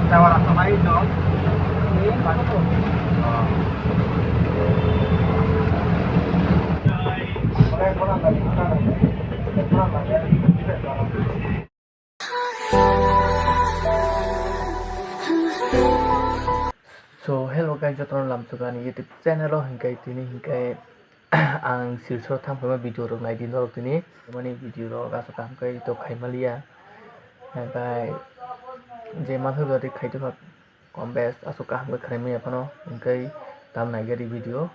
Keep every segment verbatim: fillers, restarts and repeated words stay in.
So, hello guys, jotono lamsok ani YouTube channel o, hinkhe tini hinkhe ang Silchar o thangpaima video rok naidi norok tini. Mani video rok aswk kaham khe to khaimaliya. Hinkhe je manthok jodi khaitokha kom bes aswk kaham khe khaimaya phano, hinkhe tam naigari video.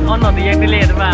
Ono dia delete ba.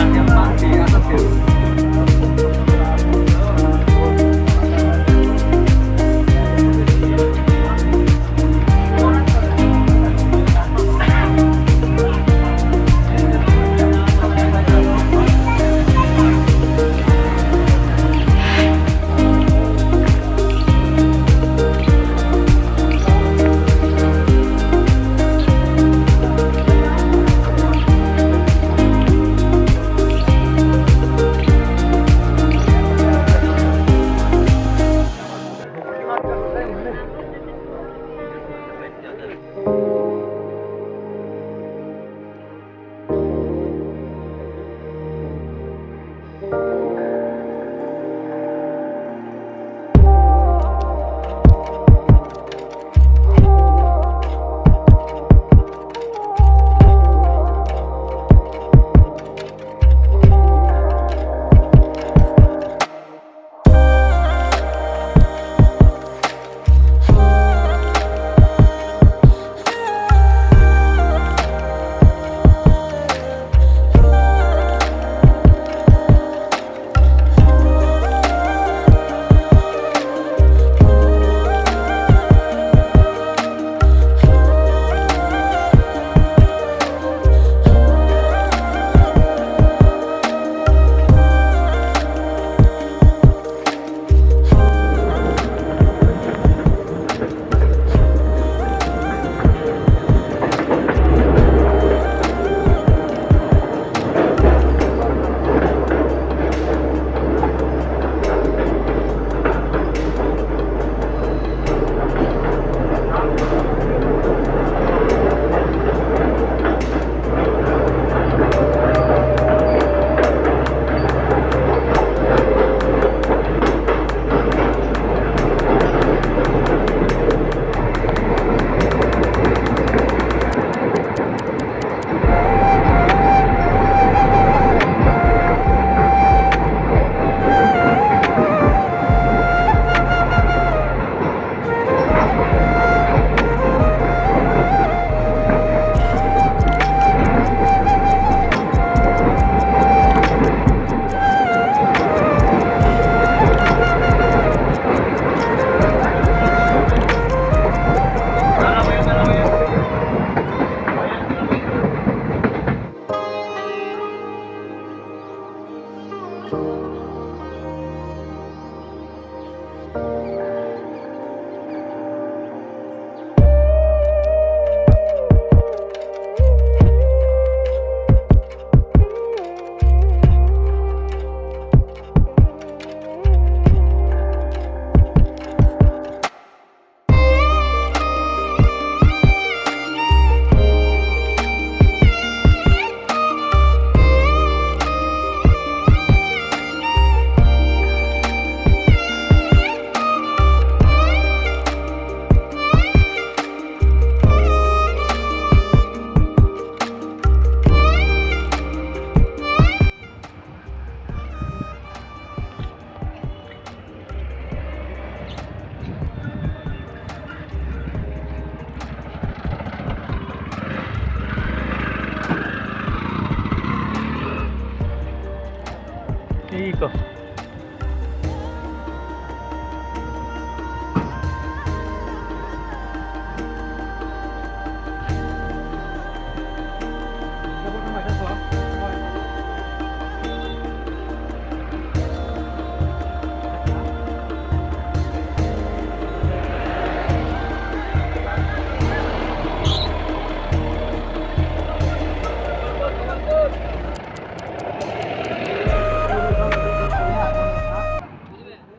Iko.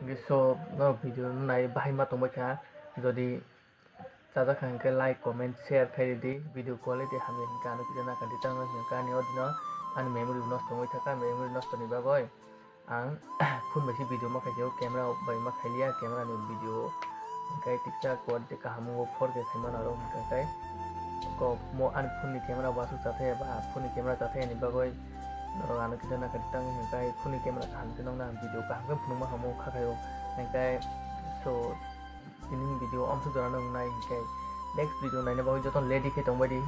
Hwnkhe so, norok video no nai bahai ma tongbai kha, jodi chajak kha hwnkhe like, comment, share khai ridi, video quality hamya hwnkhe ano kisa nakha di, tamo hwnkhe ani audio no ani memory bo nosto wngwi thangkha, memory nosto ni bagwi ang phone bai se video ma khaisio, camera bai ma khailiya, camera ni video hwnkhe tiksa quality kaham wngo, four K khai mano aro hwnkhe kok mo ani phone ni camera bo aswk cha thaya ba phone ni camera cha thaya ni bagwi norok ano kisa nakha di, tamo hwnkhe phone ni camera kaham khe nokna ang video kaham khe phunukma hamu kha khaio hwnkhe so. Tini video amsuk jora nung nai hwnkhe next video naina bagwi jotono ready khe tongbai di.